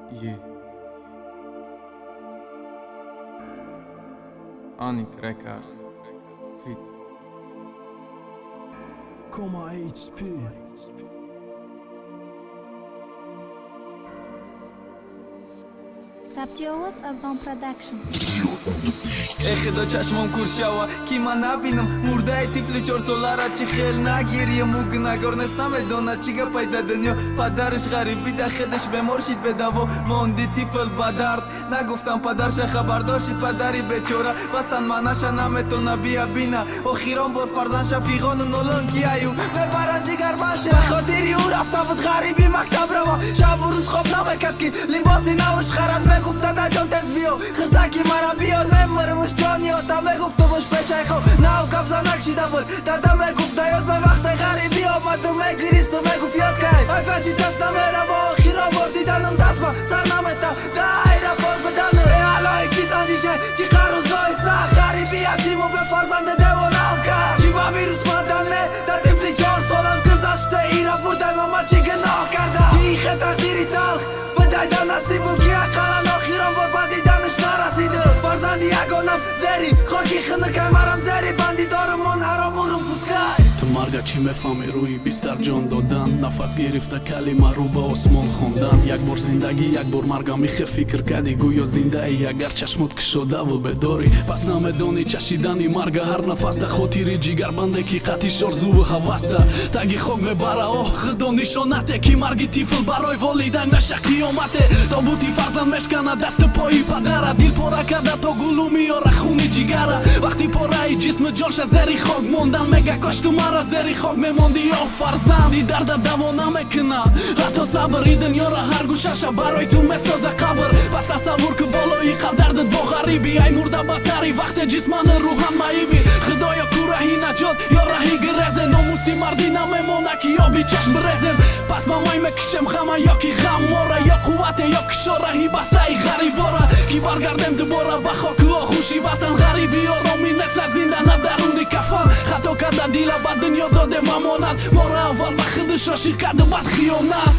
Yeah. Anik Records. Fit. Кома HP. Сабти овоз аз Дон Продакшн. Э худо, чашмом кур шава, ки ман набинам мурдаи тифли чорсолара. Чӣ хел нагирем? Ӯ гунагор нест, намедонад чӣ гапай да дунё. Падараш ғарибӣ да худаш бемор шид, бедаво монди тифл ба дард. Нагуфтам, падарша хабардор шид. Падари бечора бастан манаша, наметона бия бина охирон бор фарзандша. Фиғону нолон ки аю мебаранд ҷигарбанша. Ба хотири ӯ рафта буд ғариби мактаб рава. Шабу рӯз хоб намекард, ки либоси навш харад. Мегуфт: «Дадаҷон, тез биё, хирсаки мара биёр, мемирмуш ҷони ота». Мегуфтумуш пешай хоб нав гапзанак шида буд. Дада мегуфт: «Даёд ба вақте ғарибӣ омаду мегиристу мегуфт: ёд кай ай фаши чаш намерава, охирон бор диданам дастма сар намета да аэропорт бидану». Э аллои, чӣ санҷише, чӣ қарузои сахт, ғарибӣ ятиму бефарзанди девонаам кард. Чӣ ба вирус мадане дар тифли 4 солам гузашта ира бурдай? Мама чӣ гуноҳ карда, ки ихе тақдири талх бидайда насибу, ки ақаллан охирон бор ба диданаш нарасиду? Фарзанди ягонам зери хоки хунукай, марам зери банди дорумон ҳаром урум пускай. Ту марга чӣ мефаҳмӣ? Рӯи бистар ҷон додан, нафас гирифта, калима рӯ ба осмон хондан. Як бор зиндагӣ, як бор марга, михе фикр кардӣ, гӯё зиндаӣ. Агар чашмот кушодаву бедорӣ, пас намедонӣ чашидани марга. Ҳар нафаста хотири ҷигарбанде, ки қатиш орзуву ҳаваста таги хок мебара. Оҳ худо, нишонате, ки марги тифл барои волидайн меша қиёмате. Тобути фарзанд мешкана дасту пои падара, дил пора карда то гулу меёра хуни ҷигара. Вақти пораи ҷисму ҷонша зери хок мондан, мега: «Кош ту мара зери хок мемондӣ, ё фарзанд». И дарда даво намекуна ҳатто сабр. И дунёра ҳар гӯшаша барои ту месоза қабр. Пас тасаввур ку болои қабр дардат бо ғарибӣ, ай мурда бадтарӣ, вақте ҷисману рӯҳан маибӣ. Худоё, ку раҳи наҷот ё раҳи гирезем? Номуси мардӣ намемона, ки оби чашм бирезем. Пас ма май мекушем ғама, ё ки ғам мора, ё қуввате, ё кишо раҳи бастаи ғарибора, ки баргардем дубора ба хоку оғӯши ватан. Ғарибӣ оромӣ нест, на зинда, на даруни кафан. Хато карда дила ба дунё додем амонат, моро аввал ба худаш ошиқ карду баъд хиёнат.